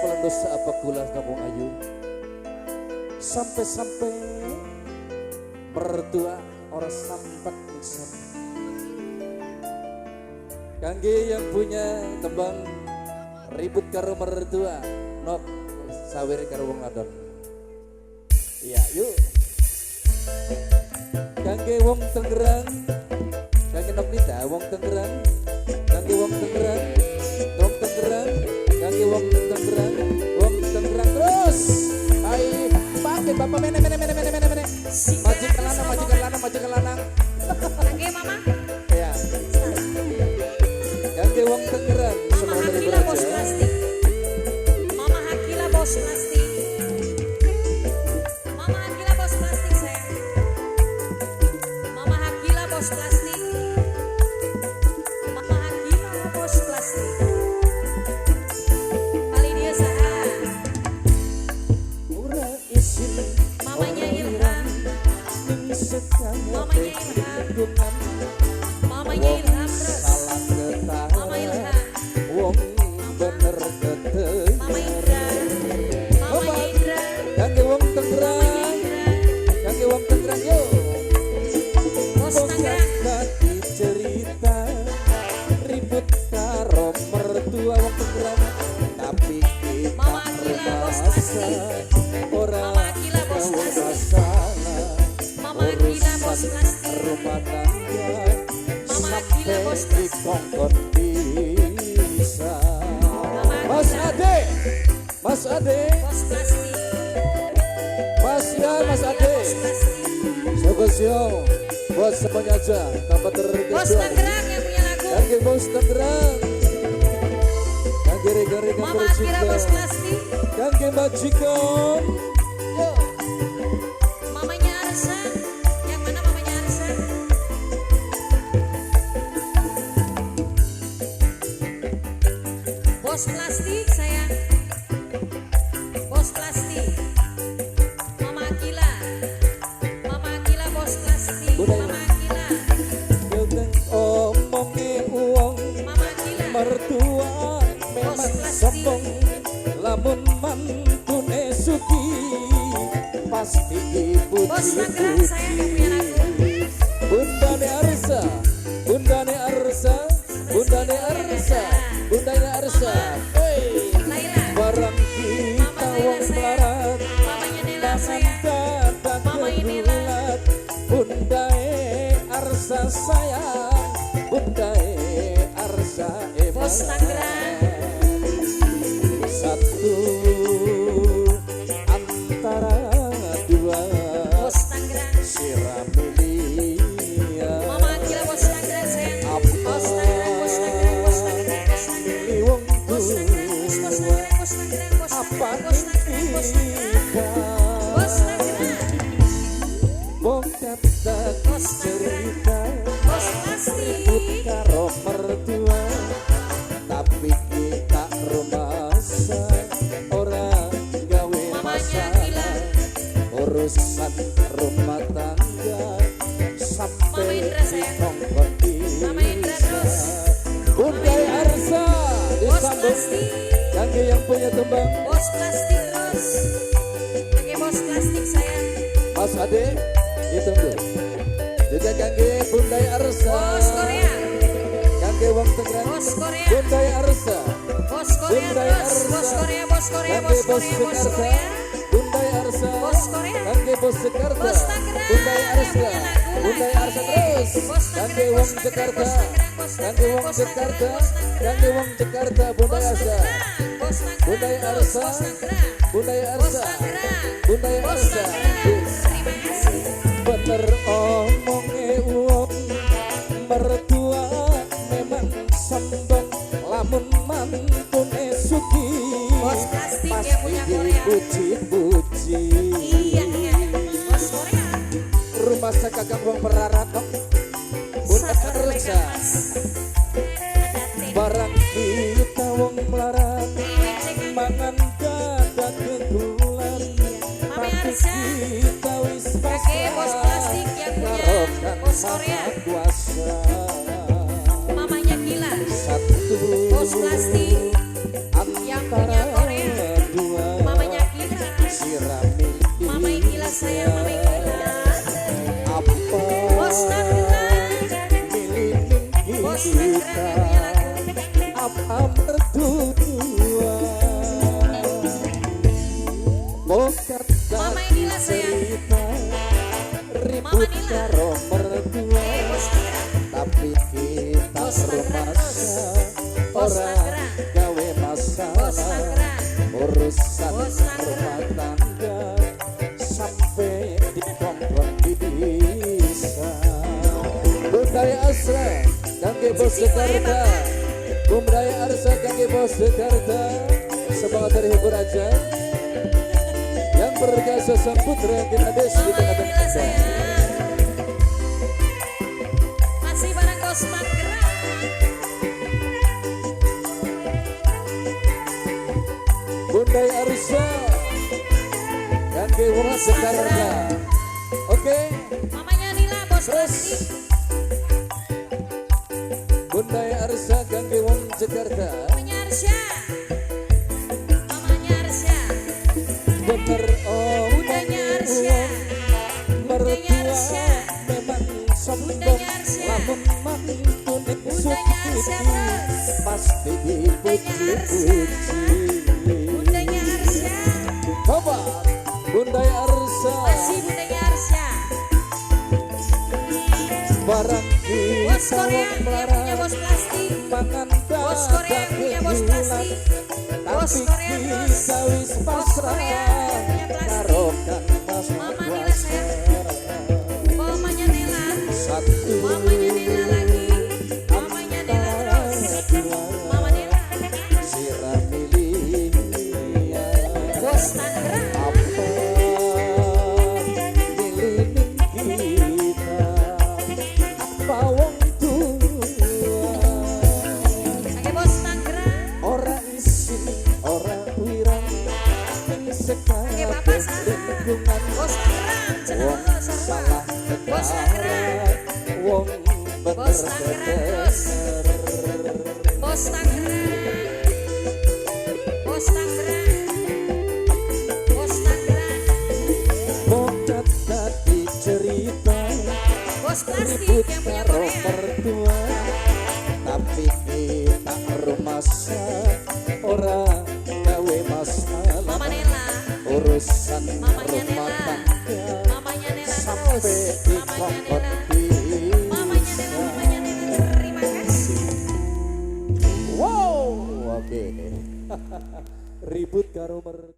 Salah dosa apa kula kampung ayu? Sampai-sampai mertua ora sampat nyiksa. Kangge yang punya tembang ribut karo mertua, nok sawir karo wong wadon. Iya, yuk. Kangge wong Tangerang, kangge nok nita wong Tangerang, kangge wong Tangerang, wong Tangerang, kangge wong Tangerang, wong Tangerang terus. Hai, pakai bapak mene mene mene mene mene mene. Majikan lanang, majikan lanang, majikan lanang. Oke, Mama. Ya. Kangge wong Tangerang, Mama semua dari Hakila bos Beraja. Plastik. Mama Hakila bos plastik. Mama Hakila bos plastik, sayang. Mama Hakila bos plastik. Mama Hakila bos plastik. Kali dia saha? Ora isin. Mamanya Ilham. Ning setengah Mamanya Ilham. Mamanya Ilham terus. Salah ketara. Mama Ilham. Wong bener keteyer. Mama Indra. Mamanya Indra. Kangge wong Mamanya Tangerang, Indra. Kangge wong Tangerang yo. Bos Tangerang. Tadi cerita ribut karo mertua wong Tangerang, tapi kita Mama Akila, bos rumasa plastik. Ora Mama Akila, bos gawe plastik. Masalah. Mama Akila bos Urusan plastik. Rumah tangga Mama Akila, bos sampai plastik. Dikongkon bisa. Mama Mas Akila. Ade, Mas Ade, Bos plastik. Mas Yan, Mas Akila, Ade. bos plastik. Sugeng buat semuanya aja tanpa Bos terkecuali. Tangerang yang punya lagu. Kangge bos Tangerang, kangge rekan-rekan Mama Akira bercinta, bos plastik. Kangge majikan. Yo. Mamanya Arsa. Yang mana mamanya Arsa? Bos plastik, sayang. Bos plastik. Mama Akila. Mama Akila bos plastik. Bunda. Mama Akila. Genteng omonge wong Mama Akila. Mertua memang plastik. Sombong lamun mantune sugih pasti Bos Tangerang, sayang, yang punya lagu. Dipuji-puji. Bundane Arsa, Bundane Arsa, Bundane Arsa, Bundane Arsa. Hey, Laila. Barang kita Mama Laila, wong sayang. melarat Mamanya Nela, sayang. dadak Mama Nela. Kegulat. Bundae Arsa sayang, Bundae Arsa eman. Bos Tangerang. Satu antara dua. Bos Tangerang. Siramilia. Mama Akila bos Tangerang, sayang. Apa Bos Tangerang, bos Tangerang, bos Tangerang, bos Tangerang. Milih wong Bos Tangerang, bos tua Tangerang, bos Tangerang, bos apa Tangerang, bos Tangerang, bos Tangerang. kita Bos Tangerang. Wong kata Bos Tangerang. Cerita Bos ribut plastik. Karo mertua tapi kita rumasa ora gawe Mamanya masalah Akila. Urusan rumah tangga Mama sampai Indra, sayang. Dikongkon Mama Indra bisa. Terus. Bundai Arsa Bos disambung plastik. kangge yang punya tembang. Bos plastik terus. Oke, bos plastik, sayang. Mas Ade ditunggu juga kangge Bundai Arsa. Bos Korea. Kangge wong Tangerang. Bos Korea. Bundai Arsa. Bos Korea Bundai terus. Arsa. Bos Korea, bos Korea, Kangge bos bos Korea, bos Jakarta. Korea. Bundai Arsa. Bos Korea. Kangge bos Jakarta. Bos Tangerang Bundai yang Arsa. punya lagu Bundai lagi. Arsa terus. Bos Kangge Tangerang, wong bos Tangerang, Jakarta. bos Tangerang, bos Kangge Tangerang, wong bos Jakarta. Tangerang, bos Tangerang. Kangge wong Jakarta Bundai Bos Arsa. Tangerang, bos Tangerang Bundai terus, Arsa. bos Tangerang. Bundai Bos Arsa. Tangerang. Bundai Bos Arsa. Tangerang. Terima kasih. Bener omonge wong mertua memang sombong lamun mantune sugih Bos plastik yang pasti punya Korea. Dipuji-puji. Iya. Bos Korea. Rumah sakakang wong melarat Bunda Satu Arsa. mereka mas. Ada tim. Barang kita wong melarat IWC kan. Mangan dadak kegulan. Iya. Mame Tapi Arsa. kita wis Oke, bos plastik yang punya karo Kang bos Korea. Maha Kuasa. Mamanya gila. Satu Bos plastik yang punya antara Korea. cerita yang punya lagu. Apa mertua Bokat Mama dadi Nila, sayang. cerita Mama ribut Nila. karo mertua Eh, Bos Tangerang. tapi kita Bos Tangerang, rumasa Bos ora Tangerang. gawe Bos masalah Tangerang. urusan Bos Tangerang. rumah tangga sampai dikongkon bisa. Budaya Asra kangge bos Cici wae, Jakarta, Budaya Arsa kangge bos Jakarta, semangat terhibur aja yang berkasa sang putra Kinades di Mamanya tengah-tengah Nila kita. sayang. Masih bareng Bos Tangerang. Bundai Arsa kangge wong Bos Jakarta. Tangerang. Oke, Mamanya Nila, Bos terus Plastik. Bundai Arsa kangge wong Jakarta. Mamanya Arsya. Mamanya Arsya. Bener omong Bundanya Arsya. Bundanya mertua Arsya. memang sombong Bundanya Arsya. lamun mantune Bundanya Arsya sugih terus. pasti dipuji-puji. Bundanya Arsya. Coba Bundai Arsa Masih Bundanya Arsya. barang Bos kita Korea wong yang punya melarat bos plastik. mangan Bos Korea yang punya bos plastik. Bos tapi Korea terus. kita wis Bos pasrah Korea yang punya plastik. karo Kang Mas Mama Nila sayang. Mamanya Nela. Satu Mamanya Nela lagi. Mamanya Nela terus. dua Mama Nela. siramilia Bos Tangerang. apa milining kita apa wong tua Oke Bos Tangerang. ora isin ora wirang ning Oke sekabeh Bapak salah. lingkungan Bos Tangerang. Cenah wong lo sarua. salah Bos Tangerang. wong bener Bos Tangerang terus. Bos Tangerang. Bos Tangerang. Bos Tangerang. Bokat dadi cerita Bos plastik ribut yang punya karo Korea. mertua tapi kita rumasa ora gawe masalah Mama Nela. urusan Mamanya rumah Nela. tangga Mamanya Nela terus. sampai Mamanya dikongkon Nela. Mamanya Nela, bisa. mamanya Nela. Terima kasih. Wow, oke. Ribut karo mertua.